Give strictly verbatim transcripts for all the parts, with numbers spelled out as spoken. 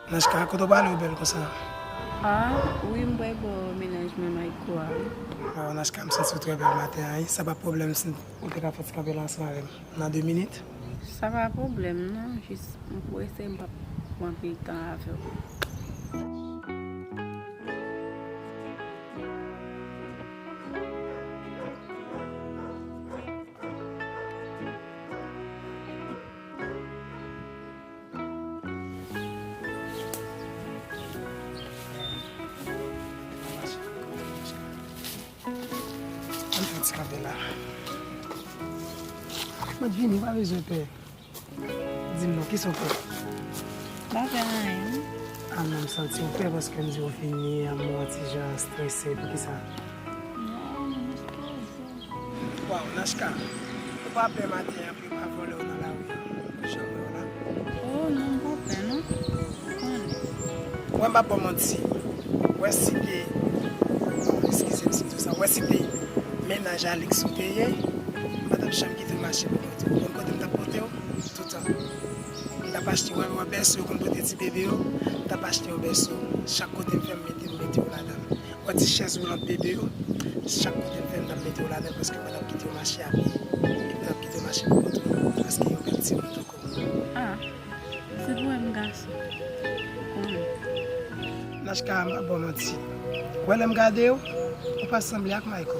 Nachka, kote w prale ou bèl konsa? Ah, wi, m pral bò mennaj mwen Mayko a, wi. Waw, Nachka, m santi w trè bèl maten an, wi. Sa pa pwoblèm si ou te ka fè ti kanpe la ansanm avè m nan de minit? Sa pa pwoblèm, non. Jis, m prese, m p ap pran anpil tan avè w. Ann fè ti kanpe la. Mwen vini, pa bezwen pè. Di m non, kisa w fè? M pa fè anyen, non. A non, m santi w pè paske m di w vini, m wè w ti jan strese. Poukisa? Non, m strese. Waw, Nachka, ou pa pè maten an pou yo pa vòlè w nan lari a? Jan m wè w la. Oh, non, m pa pè, non. Ou konnen. Wè, m p ap ba w manti. Wè si te, eskize m si m di w sa, wè si te mennaj Alix ou te ye, m pa t ap janm kite w mache pou kont ou. Ou konn kote m t ap pote w? Toutan. M t ap achte, wè, wè bèso yo konn pote ti bebe yo, m t ap achte yon bèso. Chak kote m fè m mete, m mete w ladan l. Wè ti chèz woulant bebe yo, chak kote m fè m t ap mete w ladan l paske m pa t ap kite w mache a pye. Epi m pa t ap kite w mache pou kont ou, paske yon bèl timoun tankou w. Ah, se pou wè m gason. Ou konnen. Nachka, m ap ba w manti. Wè lè m gade w, ou pa sanble ak Mayko.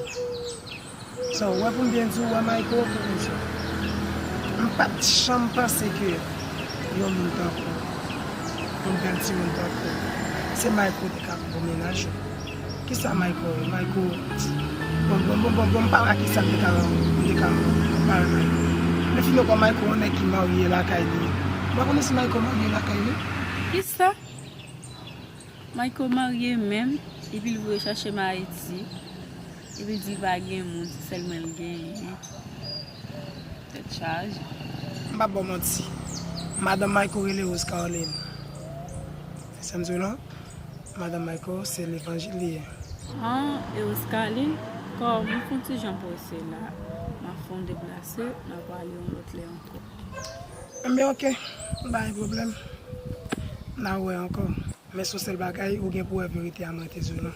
So, w wè pou m byen di w, w wè Mayko, pou m di w. M pa t janm panse ke yon moun tankou w, yon bèl timoun tankou w, se Mayko te ka pou mennaj ou. Kisa Mayko ye? Mayko, bon, bon, bon, bon, bon, m pa wè kisa m te ka, m te ka konpare Mayko. Men fin ankò, Mayko, yon nèg ki marye lakay li. M pa konnen si Mayko marye lakay li. Kisa? Mayko marye menm, epi l voye chache m Ayiti, epi l di l pa gen moun, se sèl mwen l genyen. Tèt chaje. M p ap ba w manti. Madanm Mayko rele Rose Caroline. Se sa m di w lan? Madanm Mayko, se levanjil li ye. Ah, e Rose Caroline, kòm m fè yon ti jan prese la, m ap fè yon deplase, n a pale yon lòt lè ankò. Enben, oke, pa gen pwoblèm. N a wè ankò. Men se yon sèl bagay, ou gen pou wè verite a mwen te di w lan.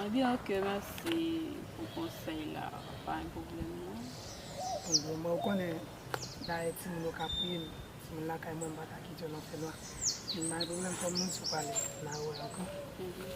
Ebyen, oke, mèsi pou konsèy la. Pa gen pwoblèm, non. Bon, mwen, ou konnen, dayè timoun yo ka priye m. Timoun lakay mwen, m pa ka kite yo nan fènwa. Men pa gen pwoblèm, kòm nou di w pale, n a wè ankò. Mhm.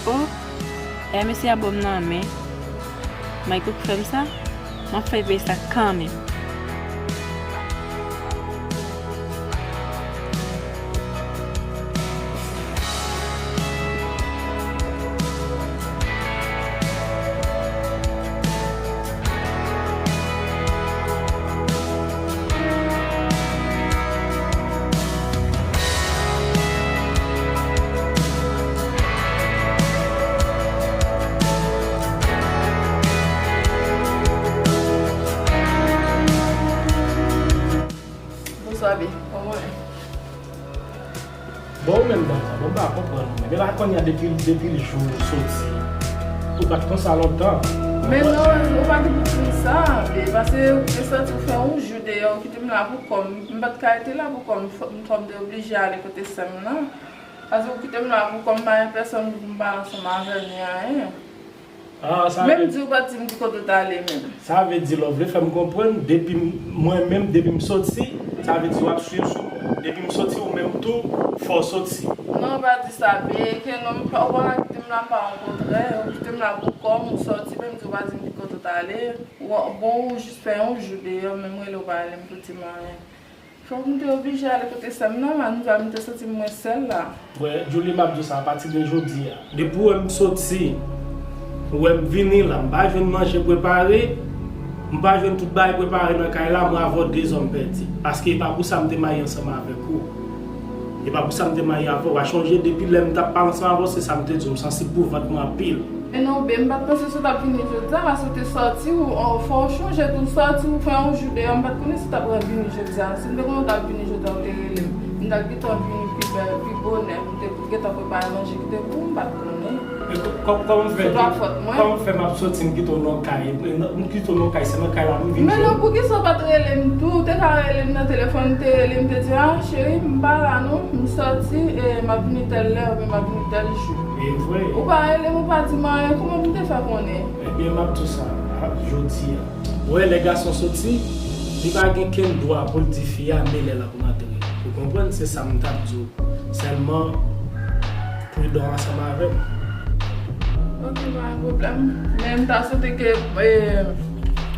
Oh, e mesye a ban m nan men. Mayko k fè m sa, m ap fè l peye sa kanmenm. Bon, ou menm, Danta, bon, m pa konprann ou menm. E pa kounye a depi, depi l jou ou soti. Ou pa t konsa lontan. Men non, ou pa gen pou di m sa. E paske ou te soti, ou fè yon jou deyò, ou kite m la pou kò m. M pa t ka rete la pou kò m. Fò m, fò m te oblije ale kote sè m nan. Paske ou kite m la pou kò m, pa gen pèsonn pou m pale ansanm avè l, ni anyen. Ah, sa Menm vle di ou pa t di m ki kote w t ale menm. Sa vle di, lè w vle fè m konprann, depi m, mwen menm, depi m soti, sa vle di w ap swiv sou mwen. Depi m soti, ou menm tou, fò w soti. Non, ou pa di sa, byen ke non, m pa, ou pa ka kite m la pa yon kontrè, ou kite m la pou kò m, ou soti, menm di ou pa di m ki kote w t ale. Ou, bon, ou jis fè yon jou deyò, menm rele w pa rele m pou di m anyen. Fòk m te oblije ale kote sè m nan, la, nou sa m te santi m mwen sèl la. Wè, Djoulie, m ap di w sa, apati de jodi a. Depi w wè m soti, w wè m vini la, m pa jwenn manje prepare, m pa jwenn tout bagay prepare nan kay la, mwen avè w de zòn pèdi. Paske e pa pou sa m te marye ansanm avèk ou. E pa pou sa m te marye avè w. A chonje, depi lè m t ap pale ansanm avè w, se sa m te di w, m sansib pou vant mwen anpil. Men non, Ben, m pa t panse si w t ap vini jodi a, paske w te sòti, ou, ou, fò w chonje tou, w sòti, ou fè yon jou deyò, m pa t konnen si w t ap vini jodi a. Si m te konnen w t ap vini jodi a, ou te rele m. M t ap gentan vini pi bèl, pi bonè, m te gentan prepare manje kite pou ou, m pa t konnen. Men kò-, kò-, kòman m fè, Se pa fòt mwen. Kòman m fè m ap sòti, m kite w nan kay, m kite w nan kay, se nan kay la m vin Men jwenn non, ou. Poukisa w pa t rele m tou? Ou te ka rele m nan telefòn, ou te rele m, te di, "Ah, cheri, m pa la non, m sòti, e m ap vini tèl lè, oubyen m ap vini tèl jou." E vre. Ou pa rele m, ou pa di m anyen, kòman pou m te fè konnen? Ebyen, m ap di w sa, a, jodi a. Ou wè, lè gason soti, li pa gen kenn dwa pou l di fi a, "Men lè l ap rantre." Ou konprann? Se sa m t ap di w. Sèlman, pridan ansanm avè m. Ok, pa gen pwoblèm. Men m ta swete ke, e,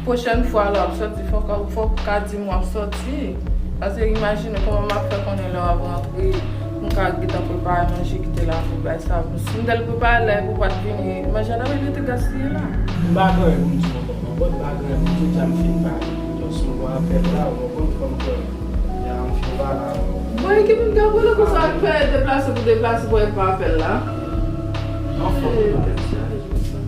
pwochèn fwa lè w ap sòti, fòk, fòk ou ka di m w ap sòti. Paske imajine kòman m ap fè konnen lè w ap rantre, m ka gentan prepare manje kite la pou bay sa. Si m te prepare la epi w pa t vini, manje a ta pral rete gaspiye la. M pa gen anyen pou m di w ankò, konprann? M pa gen anyen pou m di w, deja m fin pale. Donk, si m wè apèl la, ou konprann, fò m kwè. Ya, m fin pale avè w. Bon, e ki moun k ap rele konsa, ki fè deplase pou deplase pou w pa apèl la? Anfòm. E, tèt chaje sa.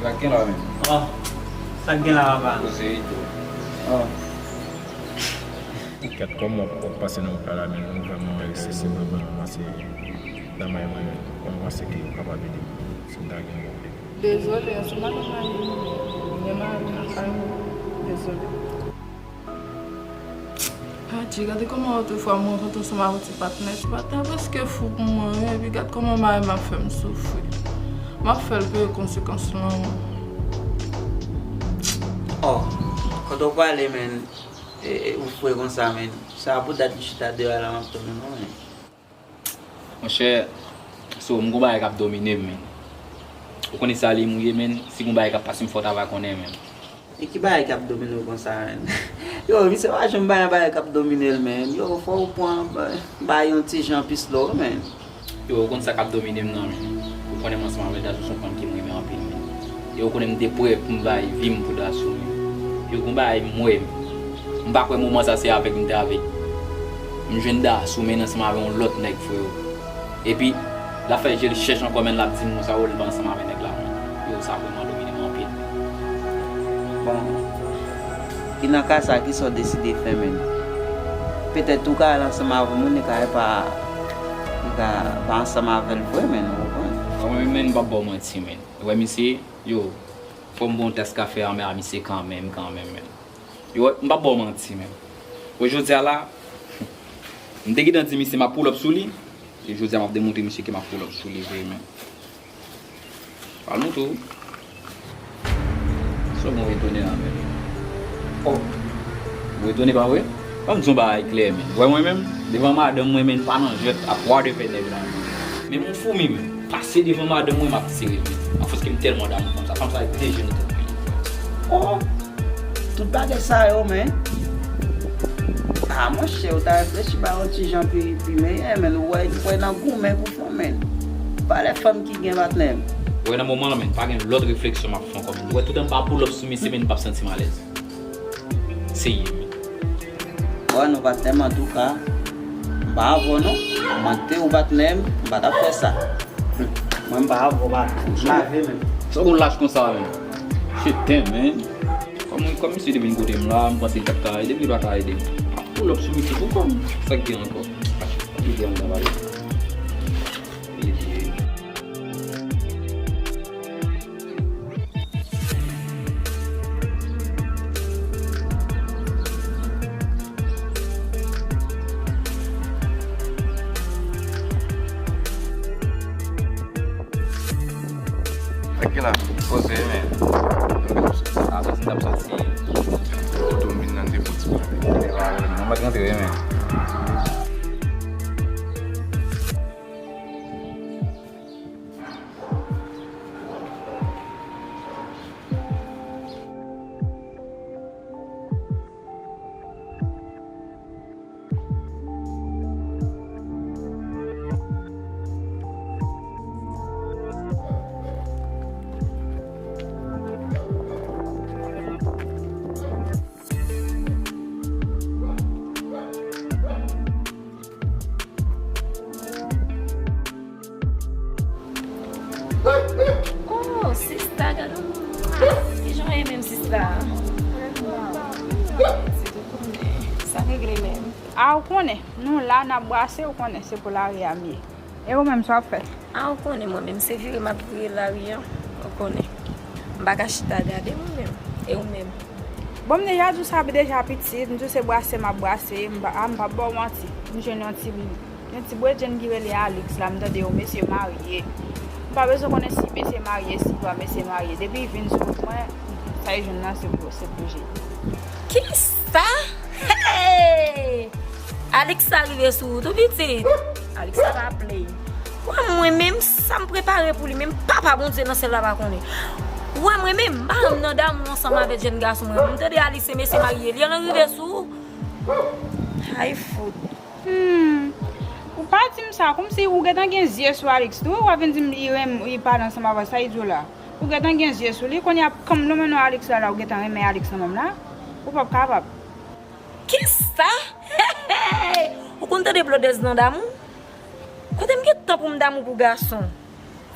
Sa k gen la menm? Oh, sa k gen la, papa? Poze wi tou. Oh. Kèt, kòman w ap pase nan wout la la menm, ou vrèman resi, se vrèman ranmase nan may mwen menm. Kòman w panse ke w kapab ede m si m ta gen yon pwoblèm? Dezole, se madanm mari m, mwen mari m nan kay mwen. Dezole. Adje, gade kòman otrefwa mwen rankontre ansanm avèk ti patnè. Ti patnè a prèske fou pou mwen, wi, epi gad kòman mari m ap fè m soufri. M ap fè l peye konsekans lan, wi. Oh, kote w prale, menn? E, e, ou fre konsa, menn. Sa pou dat m chita deyò a la, m ap tann ou, non, menn. Monchè, so, m gon bagay k ap domine m, menn. Ou konnen sa li m ye, menn. Si gon bagay k ap pase m, fò w ta va konnen, menn. E ki bagay k ap domine w konsa, menn? Yo, misye pa janm bay yon bagay k ap domine l, menn. Yo, fò w pran, bay yon ti jan plis lò, menn. Yo, ou konn sa k ap domine m nan, menn. Ou konnen m ansanm avèk Dasou, se yon fanm ke m renmen anpil, menn. E ou konnen m te prè pou m bay vi m pou Dasou, menn. Yo, gon bagay m wè, menn. M pa kwè moman sa se avèk m te avèk. M jwenn Dasou, menn, ansanm avèk yon lòt nèg, freo. Epi, l ap fè je l chèch ankò, menn, l ap di m konsa, o, li pa ansanm avèk nèg la, menn. Yo, sa vrèman domine m anpil. Bon, ki nan ka sa, kisa w deside fè, menn? Petèt ou ka al ansanm avè moun, li ka pa, li ka pa ansanm avè l vre, menn, ou konprann? Mwen menm, menn, m p ap ba w manti, menn. Ou wè misye, yo, fò m ba w yon tès kafe a, men a misye kanmenm, kanmenm, menn. Yo, m p ap ba w manti, menn. Wè jodi a la, m te gentan di misye m ap pull up sou li. E jodi a m ap demontre misye ke m ap pull up sou li vre, menn. Pral montre w. Sa w gen w etone la, menn? Oh, ou etone pa vre? Ban m di w yon bagay klè, menn. Wè mwen menm, devan madanm mwen, menn, pa nan jwèt, a pwa de fè nèg la, menn. Men m yon foumi, menn. Pase devan madanm mwen, m ap tire, menn. Afòs ke m tèlman damou fanm sa. Fanm sa dejene tèt mwen. Oh! Tout bagay sa yo, men. Ah, monchè, ou ta reflechi ba yon ti jan pi, pi meyè, men ou wè, ou wè nan goumen pou fanm, men. Pa lè fanm ki gen patnè. Wè nan moman lan, men, pa gen lòt refleksyon m ap fè ankò, men. Wè tout anba pull up sou misye, men, m p ap santi m alèz. Seye, men. Wè nou patnè m, antouka, m pa avè w non. Mwen te ou patnè m, m pa t ap fè sa. Mwen m pa avè w, patnè m. Lave men. Sa w lach konsa, men? Shit, damn, man. Kòm, kòm misye te vin kote m la, m panse li t ap ka ede m, li pa ka ede m. Pull up sou misye, pou kòm sa k gen ankò. Ede andan pale. Ede. Tranquila, poze, men. Sa, sa, sa, sa, sa. Foto m vin nan de fon ti pale. Mwen pa t rantre, men. Oh, sista, gade yon moun la. Kijan w ye menm, sista? Sa regle menm. A, ou konnen, nou la, n ap brase, ou konnen, se pou lari a m ye. E ou menm, sa w ap fè? A, ou konnen, mwen menm, se vire m ap vire lari an, ou konnen. M pa ka chita gade mwen menm. E ou menm? Bon, m deja di w sa deja pitit, m di w se brase m ap brase, m pa, a, m p ap ba w manti. M jwenn yon ti, yon ti bredjenn ki rele Alix la, m tande yon mesye marye. M pa bezwen konnen si mesye marye, si pa mesye marye. Depi l vin sou wout mwen, sa l jwenn nan, se pou, se pou je. Kisa? Hey! Alix sa rive sou ou tou pitit. Alix sa pa play. Wè mwen menm, sa m prepare pou li menm, Papa Bondye nan syèl la pa konnen. Wè mwen menm, m pa janm nan damou ansanm avèk jèn gason mwen. M tande Alix se mesye marye, li ann rive sou ou. Ay fout. Hmm. Ou pa di m sa, kòmsi ou gentan gen zye sou Alix tou, w ap vin di m li renm, li pale ansanm avè w, sa li di w la? Ou gentan gen zye sou li, kounye a, kanm lonmen non Alix la, la, ou gentan renmen Alix nan menm la? Ou p ap kapab. Kisa? Ou konn tande blodèz nan damou? Kote m gen tan pou m damou pou gason?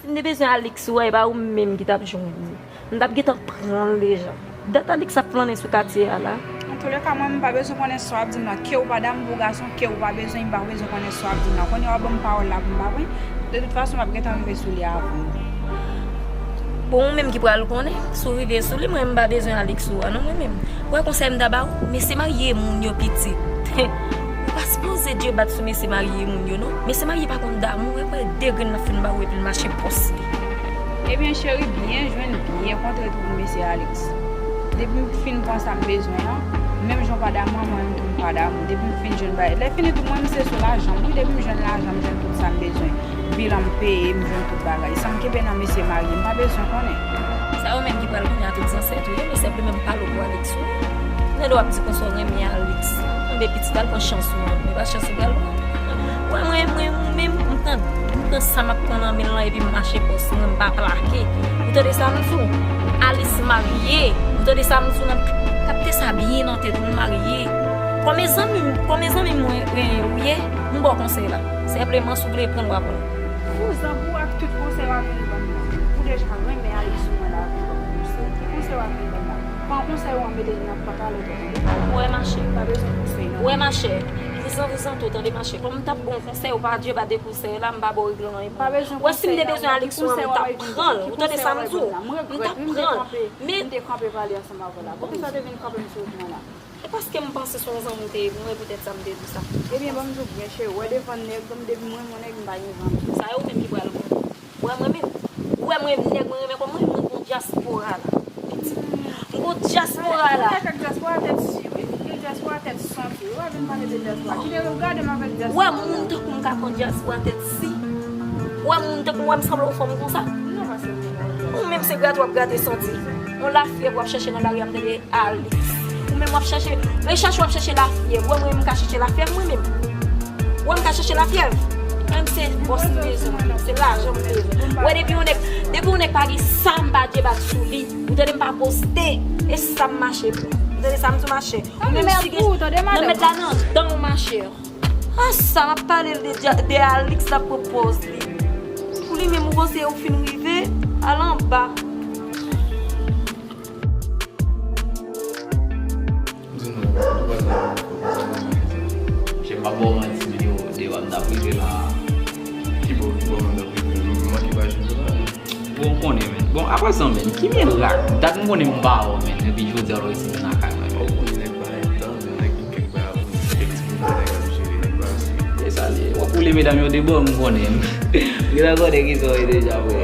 Si m te bezwen Alix, wè, e pa ou menm ki t ap jwenn li. M t ap gentan pran l deja. Dat Alix ap flannen sou katye a la. Antouleka, mwen, m pa bezwen konnen sa w ap di m nan. Ke w pa damou pou gason, ke w pa bezwen, m pa bezwen konnen sa w ap di m nan. Kounye a w ap ban m pawòl la pou m pa pran. De tout fason, m ap gentan rive sou li avan. Bon, ou menm ki pral konnen, si w rive sou li, mwen, m pa bezwen Alix ou a, non, mwen menm. Ou wè konsèy m ta ba ou? Mesye marye moun yo pitit. Ou pa sipoze djebat sou mesye marye moun yo, non. Mesye marye pa konn damou, e kwè de grenn l ap fin ba ou epi l mache pòs li. Ebyen, cheri, byen jwenn, byen kontre tou pou mesye Alix. Depi m fin pran sa m bezwen an, menm jan w pa damou an, mwen menm tou m pa damou. Depi m fin jwenn bagay, lè fini tou, mwen menm se sou lajan m, wi, depi m jwenn lajan, m jwenn tout sa m bezwen. Bil an m peye, m jwenn tout bagay. Sa m kenbe nan mesye marye, m pa bezwen konnen. Sa yo menm ki pral konnen a tout zansèt ou ye, men sèp li menm pale w pou Alix ou. Tande w ap di konsa w renmen Alix. Tande pitit, al pran chans ou an, e pa chans ou pral pran. Wè mwen, mwen, ou menm, m pran, m pran sa m ap pran nan men l lan epi m mache pòs mwen, m pa plake. Ou tande sa m di w? Alix marye. Ou tande sa m di w nan, kapte sa byen nan tèt ou, l marye. Kòm e zanmi, kòm e zanmi mwen, eh, ou ye, m ba w konsèy la. Senpleman, si w vle pran l, w a pran l. Vouzan pou ak tout konsèy w ap vin ban m nan. Ou deja renmen Alix ou mwen la vin ban m konsèy. Ki konsèy w ap vin ban m la? Pran konsèy ou an mete l nan pòt a lòt ou tande. Ou wè machè. Pa bezwen konsèy nan. Ou wè machè. Vouzan, vouzan tou tande machè. Kòm m t ap ba w konsèy, ou pa dwe ba de konsèy la, m pa ba w regle anyen. Pa bezwen konsèy nan. Ou wè si m te bezwen Alix ou an, m t ap pran l. Ou tande sa m di w? M t ap pran l. Men m te kanpe pale ansanm avè w la. Poukisa w te vin kanpe m sou wout mwen la? E paske m panse se yon zanmi w te ye pou mwen, poutèt sa m te di w sa. Ebyen, ban m di w byen, cheri, w wè devan nèg, depi mwen, mwen nèg, m pa gen zanmi. Sa yo menm ki pral konnen. W wè mwen menm? W wè mwen nèg mwen renmen kòm mwen, mwen gon dyaspora la. Pitit. M gon dyaspora la. Ou nèg ak dyaspora tèt si, wi. Gen dyaspora tèt santi. Ou pa vin pale de dyaspora. Kite yo gade m avèk dyaspora. W wè moun tankou m ka pran dyaspora tèt si. W wè moun tankou m, w wè m sanble yon fanm konsa. Non, pa se moun. Ou menm se grate w ap grate santi. Yon lafyèv w ap chèche nan lari a, m tande Alix. Ou menm w ap chèche, rechèche w ap chèche lafyèv. Ou wè mwen menm m ka chèche lafyèv mwen menm? Ou wè m ka chèche lafyèv? Mwen menm se bòs m bezwen, se lajan m bezwen. Ou wè depi yon nèg, Depi yon nèg pa gen sa m pa djebat sou li. Ou tande m pa poste. E sa m mache pou. Ou tande sa m di w machè. Ou menm si gen nan mèt la nan dan w machè. A sa m ap pale l de, de Alix l ap pran pòz li. Pou li menm ou panse ou fin rive? Al anba. Di nou, ou pa nan kote sa nan. Chè m pa ba w manti men yo, deyò a m t ap rive la. Ki bò, ki bò w t ap rive? Nou manke pa jwenn ou la. Bon, ou konnen men. Bon, apa sa men, ki men rak? Dat m konnen m ba w men, epi jodi a w resi vin lakay mwen men. Ou konnen nèg pa gen tan, men nèg gen kèk bagay pou li, kèk ti pwoblèm nèg ap jere, nèg pa ase. E sa li ye, w ap woule medam yo de bò, m konnen. M gentan konnen kisa w ye deja, frè.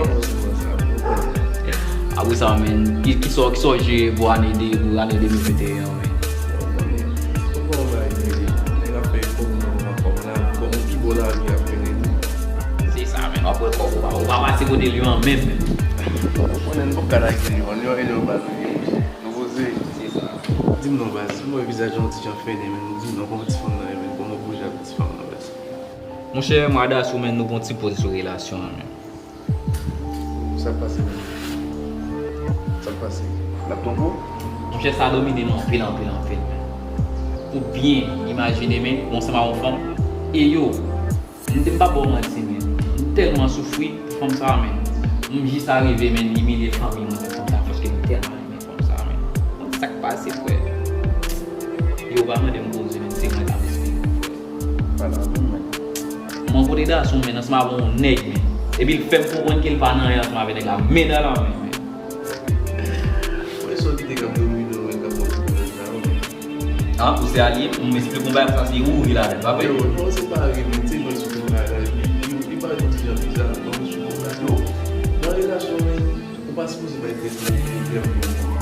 Apre sa, men, ki, kisa, kisa w jere pou ane de, pou ane de mil venteyen an, men? Bon, konnen, ou konnen bagay yo ye. Nèg ap fè efò pou nou pran kòb la, bon, ki bò lavi ap mennen nou. Se sa, men, w ap wè kòb ou pa, ou pa pase kote li an menm, menm. Ou konnen, n pap ka lage li, man. Li yon ede w pa touye, monchè. Nou poze. Se sa. Di m non, baz, m wè vizaj yon ti jan fennen, men, di m non, kòman ti fanm nan ye, men, kòman w bouge ak ti fanm nan, baz? Monchè, m rada sou, men, nou pran ti poz sou relasyon an, men. Sa k pase menm? Sa k pase? L ap twonpe w? Monchè, sa domine m anpil, anpil, anpil, men. Ou byen imajine, men, ou ansanm ak yon fanm, e yo, m te, m pa ba w manti, men. M tèlman soufri pou fanm sa, men. M jis arive, men, imilye fanmi mwen, fanm sa, paske m tèlman renmen fanm sa, men. Ou konn sa k pase, frè? Yo, pa mande m koze, men, se mwen k ap esplike w, frè. Pala pou mwen. Mwen kote gason, men, ansanm avè yon nèg, men. Epi l fè m konprann ke l pa nan anyen ansanm avè nèg la, men nan lanmen, men. Mwen sot kite k ap domine w, men k ap fè w ti pwoblèm sa yo, men. An, ou se alye m, m esplike w yon bagay konsa, se ou ri ladan l, pa vre? Yo, non, se pa ri, men, se jwenn sou konprann bagay. Li, li, li pa yon ti jan bizar, non, sou konprann. Yo, nan relasyon, men, ou pa sipoze bay tèt ou pwoblèm pou yon fanm.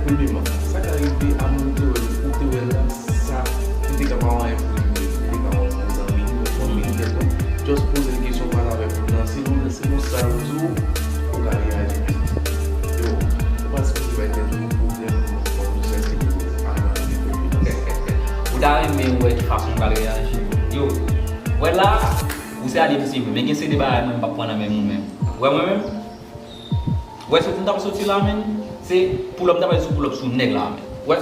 Premyèman, sa ka rive a moun ou te wè, ou te wè la, sa, li te ka pa yon anyen pou li, li te ka yon bon zanmi, yon fanmi, yon kèlkonk. Just poze l kesyon, pale avèk moun nan. Si moun nan, si moun sa yo di w, ou ka reyaji. Yo, ou pa sipoze bay tèt ou pwoblèm pou yon fanm, sa se pa yon anyen pou li. Ou ta renmen wè ki fason m pral reyaji. Yo, wè la, ou se alye m se vre, men gen seri de bagay mwen m p ap pran nan men moun menm. Wè mwen menm, Wè, soti m t ap soti la, men, se pull up m t ap fè sou pull up sou nèg la, men. Wè.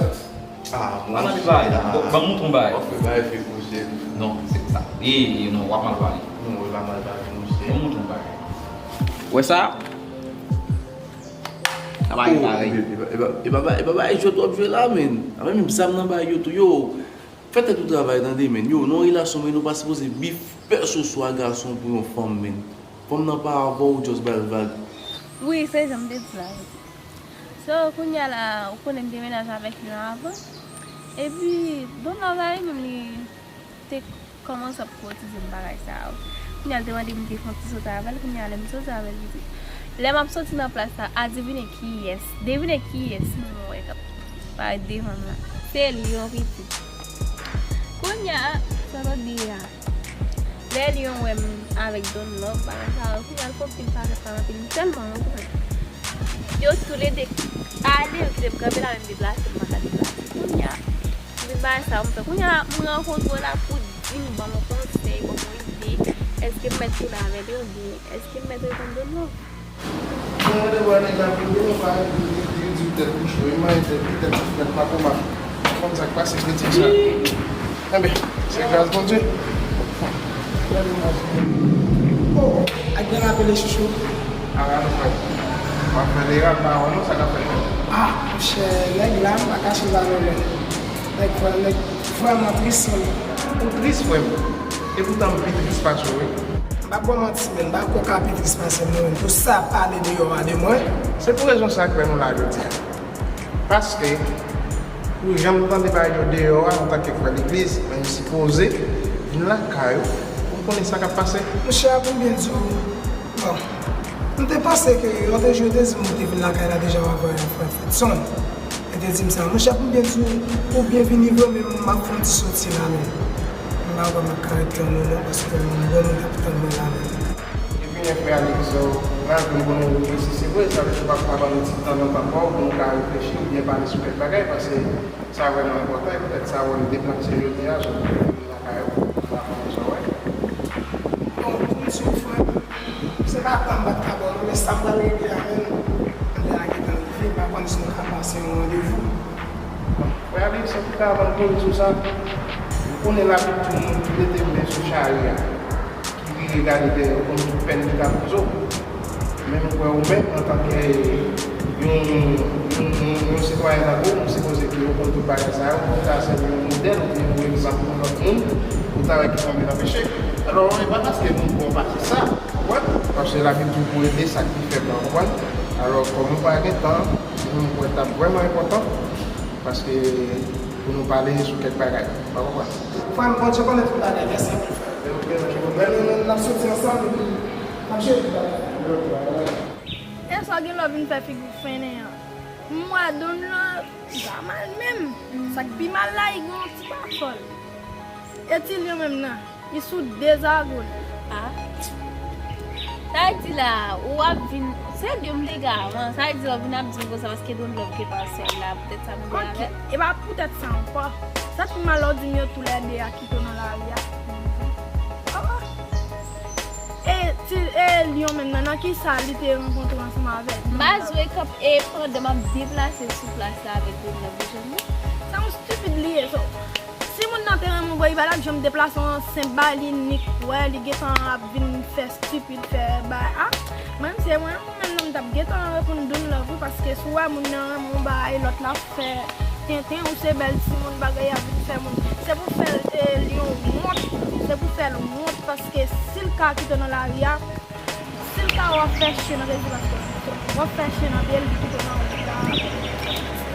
Ah, pa nan bagay la. Bon, ban m montre yon bagay. W ap fè bagay fake, monchè. Non, se sa. E, e, non, w ap mal pale. Non, e pa mal pale, monchè. Ban m montre yon bagay. Wè sa? Sa pa gen parèy. Oh, e pa, e pa, e pa, e pa bagay jwèt w ap jwe la, men. Avè menm zam nan bagay yo tou, yo. Fè tèt ou travay, tande, men. Yo, nan yon relasyon, men, ou pa sipoze beef pèsoswa gason pou yon fanm, men. Fanm nan pa avè w, just ba l vag. Wi, se jan m te di la, wi. So, kounye a la, ou konnen m te mennaj avèk li anvan. Epi, Don Love la, li menm, li te kòmanse ap koutize m bagay sa yo. Kounye a, l te mande m te fè yon ti soti avè l, kounye a, lè m soti avè l, li di, lè m ap soti nan plas la, adivine kiyès, devine kiyès m wè k ap parèt devan m la. Se Lion, pitit. Kounye a, sa w ap di a? Lè Lion wè m avèk Don Love, bagay sa yo, kounye a l fè yon pil pale, pale anpil, m tèlman wont, men. Yo toulede ale, yo kite m kanpe la, men m deplase, m pa ka deplase. Kounye a, m vin bagay sa yo, m fè. Kounye a, m rankontre w la pou di m ban m yon konsèy, ban m yon ide, èske m mèt tounen avè l oubyen èske m mèt reponn Don Love? Mwen mande bò nèg la pou yo pa di di di tèt li cho, imajine tèt li, tèt li frèt makomak. Konn sa k pase kritik sa. Enben, se gras Bondye. Gade imaj li. Oh, ak gran apele chouchou. A, gade frè. W ap fè leral pa wè non sa k ap fèt la. Ah, monchè, nèg la, m pa kache l ba nou non. Nèg vrè, nèg vrèman tris, wi. Ou tris, frè m. Epoutan m pi tris pase w, wi. M p ap ba w manti, men m pa kwè w ka pi tris pase m non, men. Pou sa pale deyò a de mwen. Se pou rezon sa k fè nou la jodi a. Paske, pou jan m tande bagay yo deyò a, antanke frè legliz, men m sipoze vin lakay ou pou m konnen sa k ap pase. Monchè, pou m byen di w, bon, m te panse ke yon de jou yo te di m ou te vin lakay la deja, w ap wè frè Fredson. Li te di m sa. Monchè, pou m byen di w, ou byen vini vre, men m ap fè yon ti soti la, men m pa kwè m ap ka ret tann ou non, paske m gen yon moun k ap tann mwen la, men. Ebyen, frè Alix, w al vin konnen ou resi, se vre, sa vle di w p ap ka ban nou ti tan nan tan pa w pou nou ka reflechi oubyen pale sou kèk bagay, paske sa vrèman enpòtan, e poutèt sa w wè nou deplase jodi a, sot lakay ou, pa konn sa w wè. Bon, pou m di w, frè m, se pa tan m pa t ka ba w non, Sa pral regle a menm, lè a gentan rive, m pa konn si nou ka pase yon randevou. Frè Abib, se pou ka ban m koze sou sa. Ou konnen l abitye moun ki rete men sou chari a, ki vire gade dèyè, ou konn tout pèn li ka koze w. Men m kwè ou menm, antanke yon, yon, yon, yon sitwayen tankou w, ou sipoze ke ou konn tout bagay sa yo, pou w ta sèvi yon modèl oubyen yon egzanp pou lòt moun, pou w ta wè ki jan pou yo anpeche. Alò, e pa paske nou bon pase sa, ou konprann? Paske Labib di w pou ede sa ki fèb la, ou konprann? Alò, kòm ou pa gen tan, mwen, m kwè t ap vrèman enpòtan, paske pou nou pale sou kèk bagay, ou konprann? Frè m, Bondye konnen tout bagay, mèsi anpil, frè m. Men nou menm, n ap soti ansanm, epi n ap jere tout bagay. E sa gen lè w vin fè figi w fennen an. M wè Don Love, li pa mal menm. Sa k pi mal la, li gen yon ti pa kò l. E ti Lyon menm nan, li sou de zago l. Ah. Sa vle di la, ou ap vin, se Lyon m te ka avan. Sa vle di la, ou vin ap di m konsa paske Don Love ke pa sèl la, poutèt sa m vle avè l. E pa poutèt sa ankò. Sa k pi mal la, ou di m yo toulède a kite w nan lari a. Ah. E ti, e Lyon menm nan, nan kisa li te rankontre ansanm avèk Don Love? M pa jwe kanpe, e pandan m ap deplase sou plas la avèk Don Love, ou jwenn li? Se yon stupid li ye, so. Si moun nan te renmen w, bro, li pa t ap janm deplase yon senp bagay, li nik wè, li gentan ap vin fè stupid, fè bagay. Ah, mwen, se mwen, mwen menm nan, m t ap gentan reponn Don Love, wi, paske si w wè moun nan renmen yon bagay, lòt la fè tenten, ou se bèl timoun, bagay ap vin fè moun. Se pou fè, eh, Lyon wont, se pou fè l wont, paske si l ka kite w nan lari a, si l ka w ap fè chen nan pye l, se paske w ap fè chen nan pye l, li kite w nan wout la.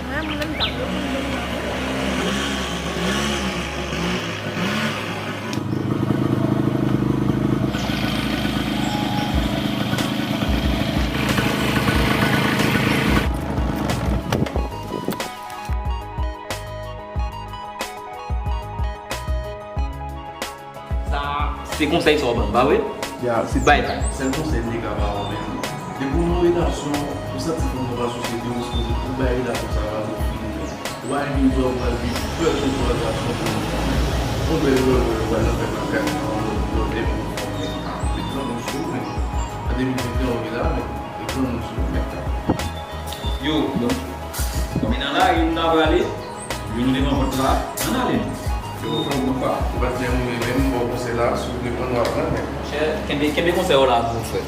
Mwen, mwen menm, m t ap reponn Don Love. Sa, se konsèy sa w ban m, pa vre? Ya, se bay bay. Sèl konsèy m te ka ba w, men, depi w nan relasyon, ou santi fanm nan pa sosyete, ou sipoze tou bay relasyon sa valè w fini. Ou pa gen dwa pral viv pè sou pran gason pou yon fanm. Yon bèl lòlò yo pral nan fèt lakay ou, yon lòt, lòt lè pou yon fanm, men, ah, met granmoun sou ou, men. An de mil venteyen, ou gen la, men, met granmoun sou ou, men. Yo, bon, kòm e nan lari nou ta prale, yo nou devan pòt la, ann ale nou. Yo, frè m, nou pa, ou pa t lè mouri menm, m ba w konsèy la, si w vle pran, w ap pran, men. Chè, kenbe, kenbe konsèy w la pou ou, frè.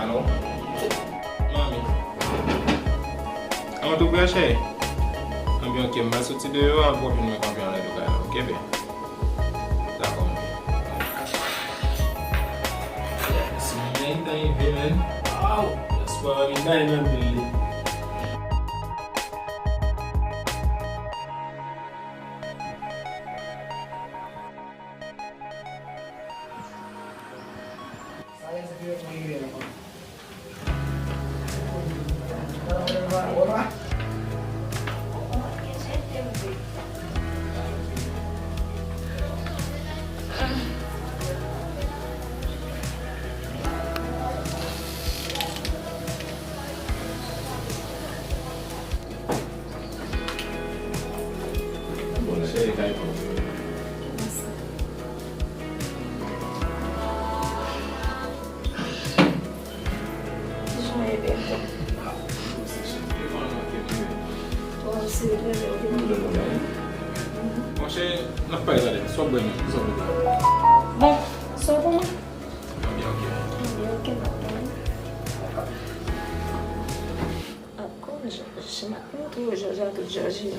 Alo? Manmi. Kòman tou prè, cheri? Anben, oke, m pral soti deyò a, pou w vin mwen kanpe anlè tou kay la, oke, bebe? Dakò, manmi. Yes, manmi, Ayiti rive, man. Wow! Diaspora vin gaye nan vil li. Bon, cheri, kay pa w. Kijan w ye, bebe? Bon, se trè byen, ok, mwen. Monchè, n ap pale talè. Sa w bwè menm? Kisa w bwè la? Bon, sa w pou mwen? Anben, ok. Anben, ok, m ap pran. Akò, Jòj, m ap montre w Jòj a tout Jòj ye.